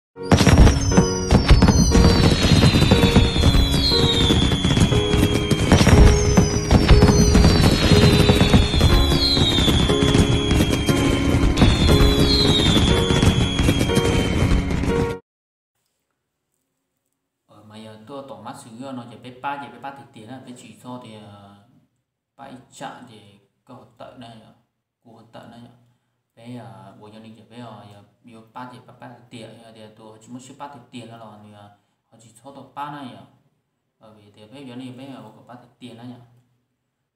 Mas yog tuaj tom Messenger no ces peb pab ces peb pab tiag tiag na, peb tsis txhob tias pab ib tsam ces koj ho tawm na yom, kuv ho tawm na yom. Peb ua yog li ces peb yuav pab ces pab pab tiag tiag, yog tias tus ho tsis muaj siab pab tiag tiag no los nws ho tsis txhob tau pab na yom. Vim tias peb yog li peb ua kom pab tiag tiag na yom.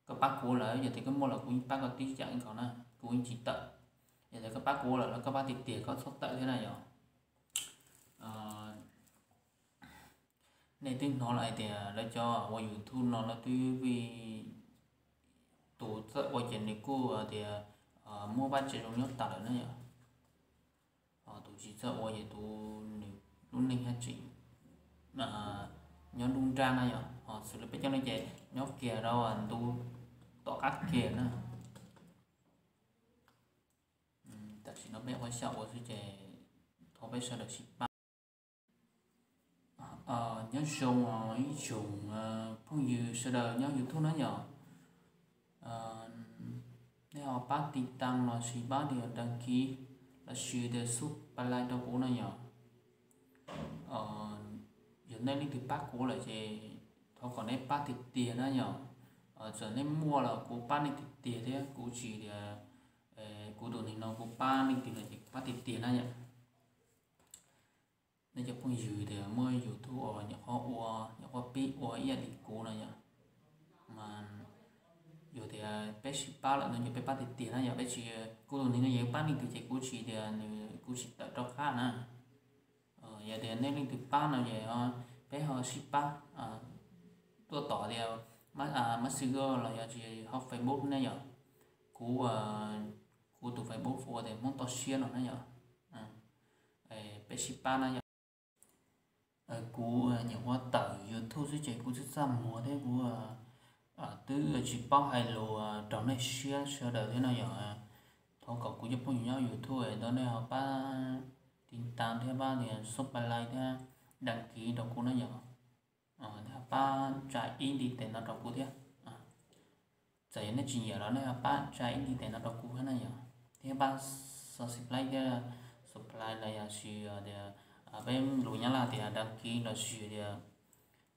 Koj pab kuv lawm yog tias koj muaj los kuv yeej pab koj tib yam nkaus na, kuv yeej tsis tawm. Yog tias koj pab kuv lawm los koj pab tiag tiag, koj txhob tawm thiab na yom. Nej twb hnov lawm hais tias lawv cov ua YouTube no lawv twb vij, tus txawj ua ces nws kuj tias muaj vaj tsev zoo nyob tas lawm na yom. Tus tsis txawj ua ces tus nws lub neej haj tseem nyob nruab nrab na yom. Ho xws li peb cov neeg ces nyob kiag rau ntu tom qab kiag na. Tam sim no peb qhov xyaum ua xwb ces thov peb sawv daws sib pab. Nyob zoo ib tsoom phooj ywg sawv daws nyob YouTube na yom. Nej ho pab tiv tas los sis pab tias dag kis los sis tias subscribe rau kuv na yom. Yog nej leej twg pab kuv lawm ces thov kom nej pab tiag tiag na yom. Txawm nej muaj los kuv pab nej tiag tiag thiab, kuv tsis tias, kuv tus neeg no kuv pab leej twg no ces kuv pab tiag tiag na yom. Nej cov phooj ywg tias muaj YouTube uas nyuam qhuab ua, nyuam qhuab pib ua ib yam li kuv no yom, mas yog tias peb sib pab lawm no ces peb pab tiag tiag na yom. Peb tsis, kuv tus neeg no yog pab leej twg ces kuv tsis tias nws, kuv tsis tawm rov qab na. Yog tias nej leej twg pab no ces peb ho sib pab tuaj tom tias Messenger los yog tsis ho Facebook ne yom. Kuv, kuv tus Facebook ua tias Hmoob Toj Siab no na yom. Peb sib pab na yom. Kuv nyuam qhuav tawm YouTube xwb ces kuv twb txaj muag thiab kuv twb tsis paub hais lus rau nej siab sawv daws thiab no yom. Thov kom kuv cov phooj ywg nyob YouTube ntawd nej ho pab tiv tas thiab pab tias subscribe thiab dag kis rau kuv na yom. Thiab pab tsa ib ntiv tes no rau kuv thiab. Txawm yog nej tsis nyiam los nej ho pab tsa ib ntiv tes no rau kuv thiab na yom. Thiab pab subscribe thiab, subscribe los yog sis tias peb lus Nyab Laj tias dag kis los sis tias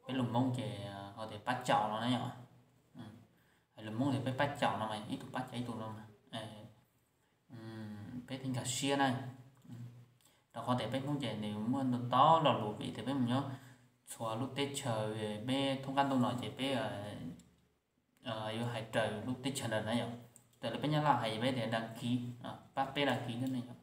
peb lus Hmoob ces ho tias pab caum no na yom. Hais lus Hmoob tias peb pab caum no mas ib tug pab caum ib tug no mas peb thiaj nkag siab na. Rau qhov tias peb Hmoob ces nws muaj ntau ntau lo lus vim tias peb mus nyob txhua lub teb chaws, peb thoob qab ntuj no ces peb yuav hais raws lub teb chaws ntawd na yom. Raws li peb Nyab Laj hais peb tias dag kis, pab peb dag kis thiab ne yom.